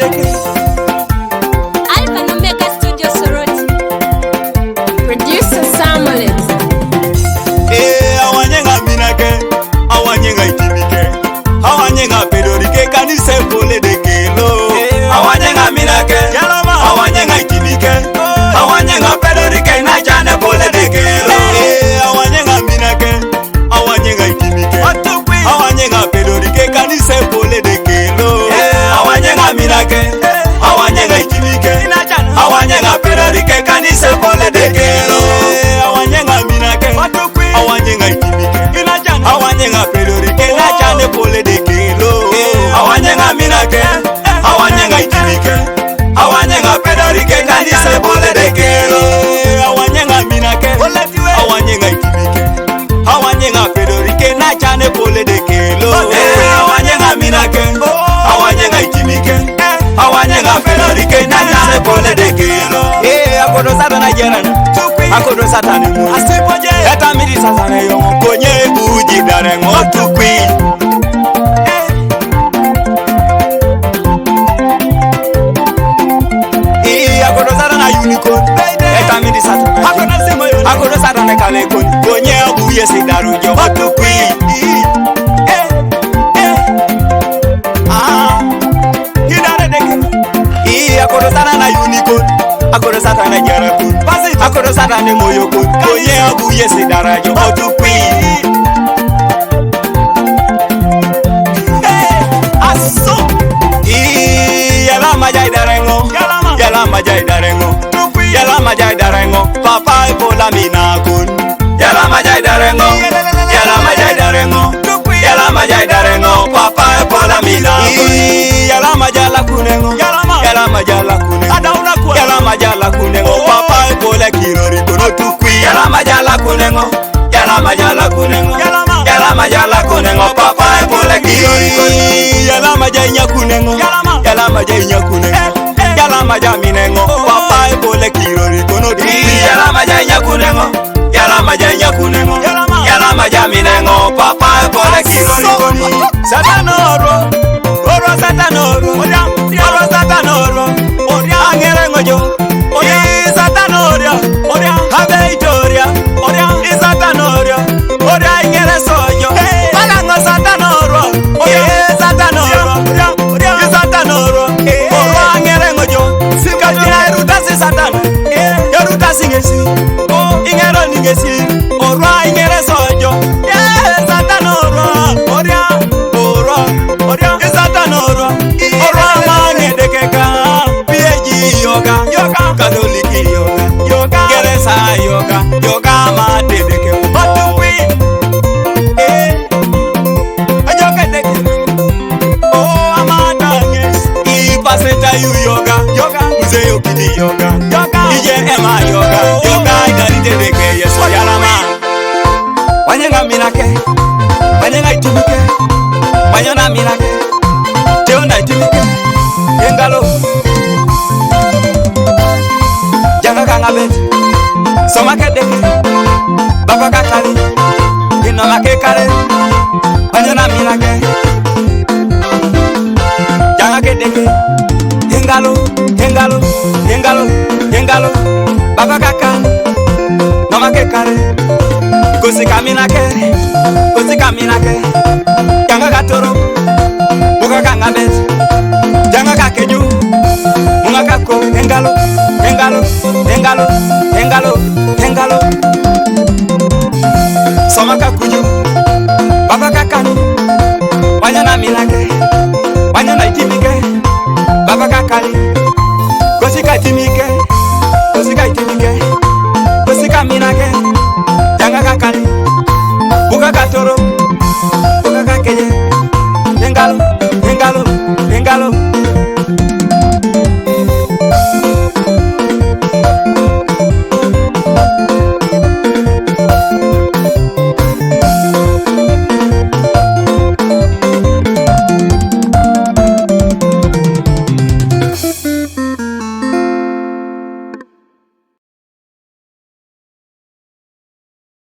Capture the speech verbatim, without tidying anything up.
Alpha and Omega Studio Soroti. Producer Samuel. Eh, awanyenga minake, awanyenga itimike, awanyenga pedorike kanise pole de kelo. Eh, awanyenga minake, yalama, awanyenga itimike, awanyenga pedorike na chane pole de kelo. Eh, awanyenga minake, awanyenga itimike, awanyenga pedorike kanise pole de kelo. Eh, awanyenga minake, awanyenga itimike, awanyenga pedorike kanise pole de kelo. Eh, awanyenga minake, awanyenga itimike, awanyenga pedorike na chane pole de kelo. Eh, awanyenga minake, awanyenga itimike, awanyenga pedorike kanise pole de kelo. Eh, awanyenga minake, awanyenga itimike, awanyenga pedorike na chane pole de kelo. Eh, awanyenga minake, awanyenga itimike, awanyenga pedorike na chane pole de kelo. Eh, akodo Satan na jeran, akodo Satan mu. Asipoje, eta miri Satan yo, konye buji dare ngo tukwi. Eh. Ii, akodo Satan na unicorn. Eta midi Satan. Akodo simo yo. Akodo Satan na kale kon. Konye abuye si daru jo. Otukwi. Ii. Eh. Eh. Ah. Idare de. Ii, akodo Satan na unicorn. Akodo Satan na jara kon. Akodo Satan na moyo kon. Konye abuye si dara jo. Otukwi. Hey, aso. Ii, yala maja idare ngo. Yala maja idare ngo. Yala maja idare ngo. Papa e pola mina kun. Yala maja idare ngo. Yala maja idare ngo. Yala maja idare ngo. Papa e pola mina kun. Ii, yala maja la kunengo. Yala maja la kunengo. Ada una kwa. Yala maja la kunengo. Papa e pola kirori kono tukwi. Yala maja la kunengo. Yala maja la kunengo. Yala maja la kunengo. Papa e pole kirori koni. Yala maja inya kunengo. Yala maja inya kunengo. Yala maja minengo. Papa e pole kirori kono di. Yala maja inya kunengo. Yala maja inya kunengo. Yala maja minengo. Papa e pole kirori koni. Satana oro. Oro Satana oro. Oro Satana oro. Angere ngojo. Oria, Satan oria, oria, habe itoria, oria, Satan oria, oria ingere sojo. Palango Satan oro, oria, Satan oro, oria, oria, Satan oro, orwa ingere ngojo. Sikajina eruta si Satan, eruta si ngesi, ingero ni ngesi, orwa ingere sojo. Satan oro, oria, orwa, oria, Satan oro, orwa mangedekeka. P A G yoga, yoga, Catholic yoga, yoga, Geresa yoga, yoga matedeke. Otukwi. Eh. Ajokedeke. Oh, amatanges. Ipaseta yu yoga, yoga, mzee yokiti yoga, yoga, ije ema yoga, yoga, idari tedeke, Yesu yalama. Wanyenga minake, wanyenga itimike, wanyona minake, teonda itimike, engalo. Janga kanga bet, soma kedeke, baba kakali, ino make kare, wanyona minake. Janga kedeke, engalo, engalo, engalo, engalo, baba kaka, no make kare. Kosi kamina ke, kosi kamina ke. Janga katoro, buka kanga bet. Janga kakeju, munga kako, engalo, engalo, engalo, engalo, engalo. Soma kakuju, baba kakani, wanyona minake, wanyona itimike, baba kakani, kosi katimike.